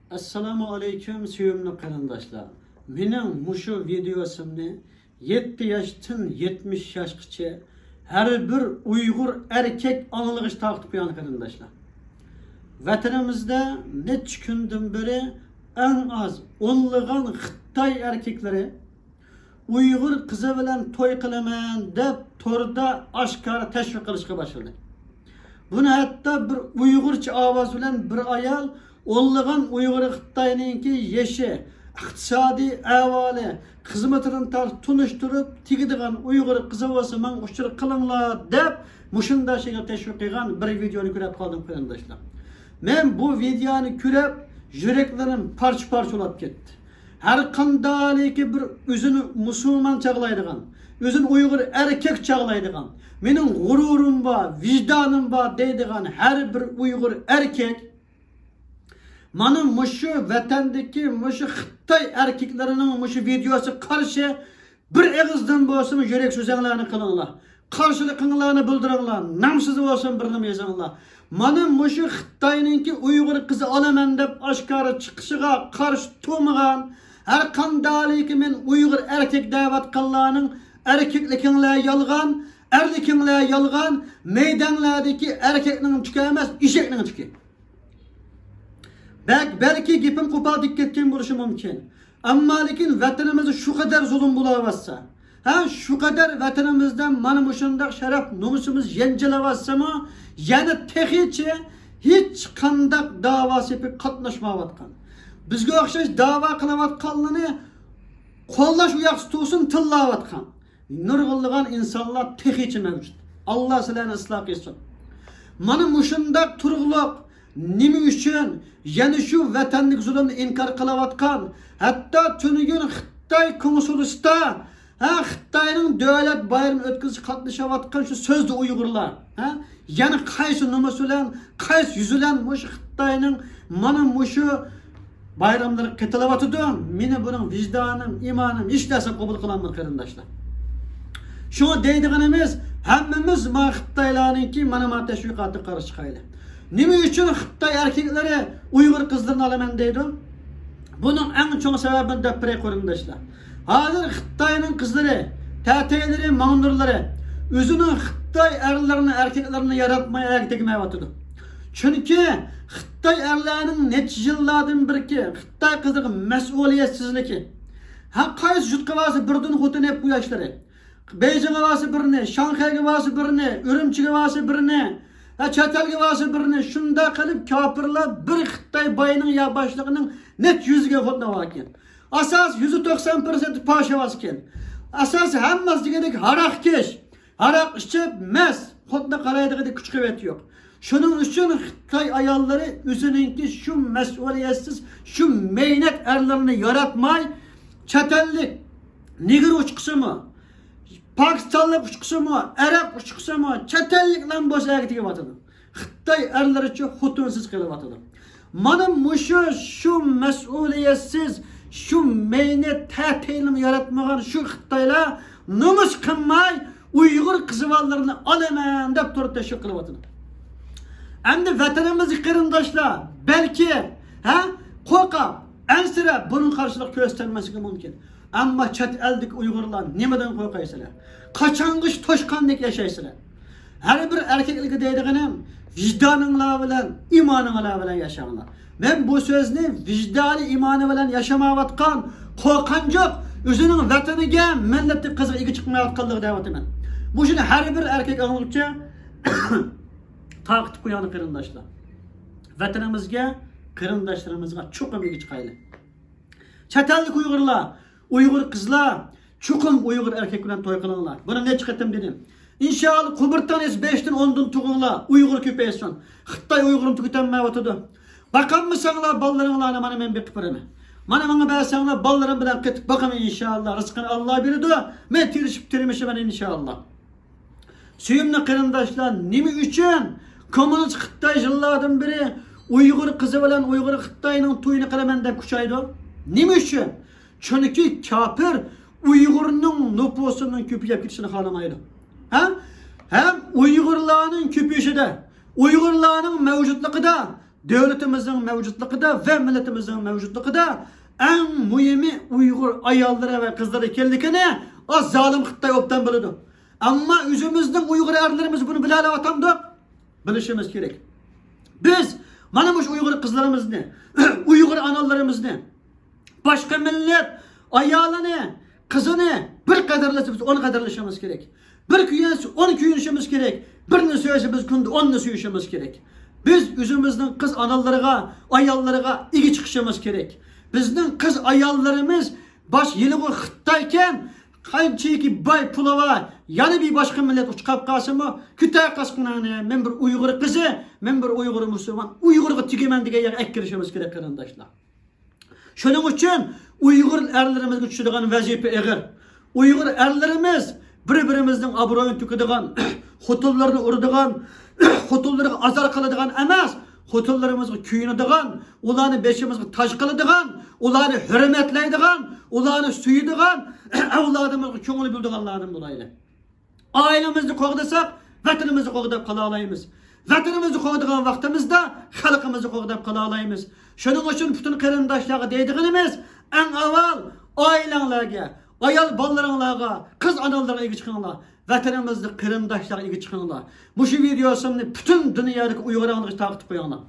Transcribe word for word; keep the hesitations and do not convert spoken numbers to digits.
ئەسسالامۇ ئەلەيكۇم، سۆيۈملۈك قېرىنداشلار. مېنىڭ مۇشۇ ۋىدېيوسىمنى يەتتە ياشتىن يەتمىش ياشقىچە ھەر بىر ئۇيغۇر ئەركەك ئاڭلىغۇچى تارقىتىپ قويۇڭ، قېرىنداشلار. ۋەتىنىمىزدە نەچچە كۈندىن بېرى ئەڭ ئاز ئونلىغان خىتاي ئەركەكلىرى ئۇيغۇر قىزى بىلەن توي قىلىمەن دەپ توردا ئاشكارا تەشۋىق قىلىشقا باشلىدى. بۇنى ھەتتا بىر ئۇيغۇرچە ئاۋاز بىلەن بىر ئايال ئونلىغان ئۇيغۇر خىتاينىڭكى يېشى، ئىقتىسادىي ئەھۋالى، خىزمىتىدىن تارتىپ تونۇشتۇرۇپ تېگىدىغان ئۇيغۇر قىزى بولسا ماڭا ئۇچۇر قىلىڭلار دەپ مۇشۇنداق شەكىلدە تەشۋىق قىلغان بىر ۋىدېونى كۆرۈپ قالدىم، قېرىنداشلار. مەن بۇ ۋىدېونى كۆرۈپ يۈرەكلىرىم پارچە-پارچە بولۇپ كەتتى. ھەر قانداقلىكى بىر ئۆزىنى مۇسۇلمان چاغلايدىغان، ئۆزىنى ئۇيغۇر ئەركەك چاغلايدىغان، مېنىڭ غۇرۇرۇم بار، ۋىجدانىم بار دەيدىغان ھەر بىر ئۇيغۇر ئەركەك مانا مۇشۇ ۋەتەندىكى مۇشۇ خىتاي ئەركەكلىرىنىڭ مۇشۇ ۋىدېوسىغا قارشى بىر ئېغىزدىن بولسىمۇ يۈرەك سۆزۈڭلارنى قىلىڭلار. قارشىلىقىڭلارنى بىلدۈرۈڭلار. نامسىز بولسۇن بىر نېمە يېزىڭلار. مانا مۇشۇ خىتاينىڭكى ئۇيغۇر قىزى ئالىمەن دەپ ئاشكارا چىقىشىغا قارشى تۇرمىغان، ھەر قانداقلىكى مەن ئۇيغۇر ئەركەك دەۋاتقانلارنىڭ ئەركەكلىكىڭلار يالغان، ئەرلىكىڭلار يالغان، مەيدەڭلاردىكى ئەركەكنىڭ تۈكى ئەمەس، ئېشەكنىڭ تۈكى. بەك، بەلكى گېپىم قوپال دېگىپ كەتكەن بولۇشى مۇمكىن. ئەمما لېكىن ۋەتىنىمىزدە شۇ قەدەر زۇلۇم بولۇۋاتسا، ھە، شۇ قەدەر ۋەتىنىمىزدە مانا مۇشۇنداق شەرەپ نومۇسىمىز يەنجىلىۋاتسىمۇ، يەنە تېخىچە ھېچقانداق داۋا سېپىگە قاتناشمايۋاتقان، بىزگە ئوخشاش داۋا قىلىۋاتقانلىرىنى قوللاش ئۇياقسىز تۇرسۇن، تىللاۋاتقان نۇرغۇنلىغان ئىنسانلار تېخىچە مەۋجۇت. ئاللا سىلەرنى ئىسلاھ قىلسۇن. مانا مۇشۇنداق تۇرۇقلۇق نېمە ئۈچۈن يەنە شۇ ۋەتەندىكى زۇلۇمنى ئىنكار قىلىۋاتقان، ھەتتا تۈنۈگۈن خىتاي كونسۇلىسىدا، ھە، خىتاينىڭ دۆلەت بايرىمى ئۆتكۈزۈشكە قاتنىشىۋاتقان شۇ سۆزدە ئۇيغۇرلار، ھە، يەنە قايسى نومۇس بىلەن، قايسى يۈز بىلەن مۇشۇ خىتاينىڭ مانا مۇشۇ بايراملىرىغا قېتىلىۋاتىدۇ. مېنى بۇنىڭ ۋىجدانىم، ئىمانىم ھېچ نەرسە قوبۇل قىلالمىدى، قېرىنداشلار. شۇڭا دەيدىغىنىمىز، ھەممىمىز ما خىتايلارنىڭكى مانا ما تەشۋىقاتىغا قارشى چىقايلى. نېمە ئۈچۈن خىتاي ئەركەكلىرى ئۇيغۇر قىزلىرىنى ئالىمەن دەيدۇ؟ بۇنىڭ ئەڭ چوڭ سەۋەبىنى دەپ بېرەي، قېرىنداشلار. ھازىر خىتاينىڭ قىزلىرى، تەتەيلىرى، ماڭدۇرلىرى ئۆزىنىڭ خىتاي ئەرلىرىنى، ئەركەكلىرىنى ياراتماي ئەرگە تەگمەيۋاتىدۇ. چۈنكى خىتاي ئەرلەرنىڭ نەچچە يىللاردىن بېرىكى خىتاي قىزلىرىغا مەسئۇلىيەتسىزلىكى. ھە، قايسى يۇرتقا بارسا بىردىن خوتۇن ئېلىپ بۇ ياشلىرى. بېيجىڭغا بارسا بىرنى، شاڭخەيگە بارسا بىرنى، ئۈرۈمچىگە بارسا بىرنى، ھە، چەت ئەلگە بارسا بىرنى. شۇنداق قىلىپ كاپىرلار بىر خىتاي بايىنىڭ يا باشلىقىنىڭ نەچچە يۈزىگە خوتۇن ئالغانىكەن. ئاساس يۈزدە توقسان پىرسەنتى پاشا ئىكەن. ئاساس ھەممىسى دېگەندەك ھاراقكەش. ھاراق ئىچىپ مەست، خوتۇنغا قارايدىغىدەك كۈچ قۇۋۋەت يوق. شۇنىڭ ئۈچۈن خىتاي ئاياللىرى ئۆزىنىڭكى شۇ مەسئۇلىيەتسىز، شۇ مەينەت ئەرلىرىنى ياراتماي، چەت ئەللىك نېگىر ئۇچقۇسىمۇ، پاكىستانلىق ئۇچقۇسىمۇ، ئەرەب ئۇچقۇسىمۇ، چەت ئەللىكلەرمۇ بولسا ئەگىپ كېتىۋاتىدۇ. خىتاي ئەرلىرىچۇ خوتۇنسىز قېلىۋاتىدۇ. مانا مۇشۇ، شۇ مەسئۇلىيەتسىز، شۇ مەينەت تەتەيلىمۇ ياراتمىغان شۇ خىتايلار نومۇس قىلماي ئۇيغۇر قىز بالىلىرىنى ئالىمەن دەپ توردا تەشۋىق قىلىۋاتىدۇ. ئەمدى ۋەتىنىمىزدىكى قېرىنداشلار بەلكى، ھە، قورقاپ، ئەنسىرەپ بۇنىڭغا قارشىلىق كۆرسىتەلمەسلىكى مۇمكىن. ئەمما چەت ئەلدىكى ئۇيغۇرلار نېمىدىن قورقايسىلەر؟ قاچانغىچە توشقاندەك ياشايسىلەر؟ ھەر بىر ئەركەكلەرگە دەيدىغىنىم، ۋىجدانىڭلار بىلەن، ئىمانىڭلار بىلەن ياشاڭلار. مەن بۇ سۆزنى ۋىجدانى، ئىمانى بىلەن ياشىمايۋاتقان، قورقۇنچاق، ئۆزىنىڭ ۋەتىنىگە، مىللىتى، قىزىغا ئىگە چىقمايۋاتقانلىقىغا دەۋاتىمەن. مۇشۇنى ھەر بىر ئەركەك ئاڭلىغۇچە تارقىتىپ قويايلى، قېرىنداشلار. ۋەتىنىمىزگە، قېرىنداشلىرىمىزغا چوقۇم ئىگە چىقايلى. چەت ئەللىك ئۇيغۇرلار، ئۇيغۇر قىزلار، چوقۇم ئۇيغۇر ئەركەك بىلەن توي قىلىڭلار. بۇنى نەچچە قېتىم دېدىم. ئىنشائاللا، قوبۇرتان ئېسىپ بەشتىن ئوندىن تۇغۇڭلار، ئۇيغۇر كۆپەيسۇن. خىتاي ئۇيغۇرنى تۈگىتەلمەيۋاتىدۇ. باقالمىساڭلار بالىلىرىڭلارنى، مانا مەن بېقىپ بېرىمەن. مانا ماڭا بەرسەڭلار، بالىلىرىم بىلەن قېتىپ باقىمەن ئىنشائاللا. رىزقىنى ئاللا بېرىدۇ. مەن تىرىشىپ تىرمىشىمەن ئىنشائاللا. سۆيۈملۈك قېرىنداشلار، نېمە ئۈچۈن كوممۇنىست خىتاي يىللاردىن بېرى ئۇيغۇر قىزى بىلەن ئۇيغۇر خىتاينىڭ تويىنى قىلىمەن دەپ كۈچەيدۇ؟ نېمە ئۈچۈن؟ چۈنكى كاپىر ئۇيغۇرنىڭ نوپۇسىنىڭ كۆپىيىپ كېتىشىنى خالىمايدۇ. ھە؟ ھەم ئۇيغۇرلارنىڭ كۆپىيىشىدە، ئۇيغۇرلارنىڭ مەۋجۇتلۇقىدا دۆلىتىمىزنىڭ مەۋجۇتلۇقىدا ۋە مىللىتىمىزنىڭ مەۋجۇتلۇقىدا ئەڭ مۇھىمى ئۇيغۇر ئاياللىرى ۋە قىزلىرى ئىكەنلىكىنى ئا زالىم خىتاي ئوبدان بىلىدۇ. ئەمما ئۆزىمىزنىڭ ئۇيغۇر ئەرلىرىمىز بۇنى بىلەلەۋاتامدۇق؟ بىلىشىمىز كېرەك. بىز مانا مۇشۇ ئۇيغۇر قىزلىرىمىزنى، ئۇيغۇر ئانىلىرىمىزنى باشقا مىللەت ئايالىنى، قىزىنى بىر قەدىرلىسە، بىز ئون قەدىرلىشىمىز كېرەك. بىر كۆيۈنسە، ئون كۆيۈنۈشىمىز كېرەك. بىرنى سۆيسە، بىز كۈندە ئوننى سۆيۈشىمىز كېرەك. بىز ئۆزىمىزنىڭ قىز ئانىلىرىغا، ئاياللىرىغا ئىگە چىقىشىمىز كېرەك. بىزنىڭ قىز ئاياللىرىمىز باش يىلىغۇ خىتايكەن، قانچىكى باي پۇلى بار، يەنە بىر باشقا مىللەت ئۇچقاپ قالسىمۇ، كۆتەر قاسقىنىڭنى، مەن بىر ئۇيغۇر قىزى، مەن بىر ئۇيغۇر مۇسۇلمان، ئۇيغۇرغا تېگىمەن دېگەن يەرگە ئەكىرىشىمىز كېرەك، قېرىنداشلار. شۇنىڭ ئۈچۈن ئۇيغۇر ئەرلىرىمىزگە چۈشىدىغان ۋەزىپە ئېغىر. ئۇيغۇر ئەرلىرىمىز بىر-بىرىمىزنىڭ ئابرۇيىنى تۆكىدىغان، خوتۇنلىرىنى ئۇرىدىغان، خوتۇنلىرىغا ئازار قىلىدىغان ئەمەس، خوتۇنلىرىمىزغا كۆيۈنىدىغان، ئۇلارنى بېشىمىزغا تاج قىلىدىغان، ئۇلارنى ھۆرمەتلەيدىغان، ئۇلارنى سۆيىدىغان، ئەۋلادىمىزغا كۆڭۈل بۆلىدىغانلاردىن بولايلى. ئائىلىمىزنى قوغدىساق، ۋەتىنىمىزنى قوغداپ قالالايمىز. ۋەتىنىمىزنى قوغدىغان ۋاقتىمىزدا خەلقىمىزنى قوغداپ قالالايمىز. شۇنىڭ ئۈچۈن پۈتۈن قېرىنداشلارغا دەيدىغىنىمىز، ئەڭ ئاۋۋال ئائىلەڭلارگە، ئايال بالىلىرىڭلارغا، قىز ئانىلىرىغا ئىگە چىقىڭلار. ۋەتىنىمىزدە قېرىنداشلارغا ئىگە چىقىڭلار. مۇشۇ ۋىدېيوسىمنى پۈتۈن دۇنيادىكى ئۇيغۇر ئانىلىرىغا تارقىتىپ قويۇڭلار.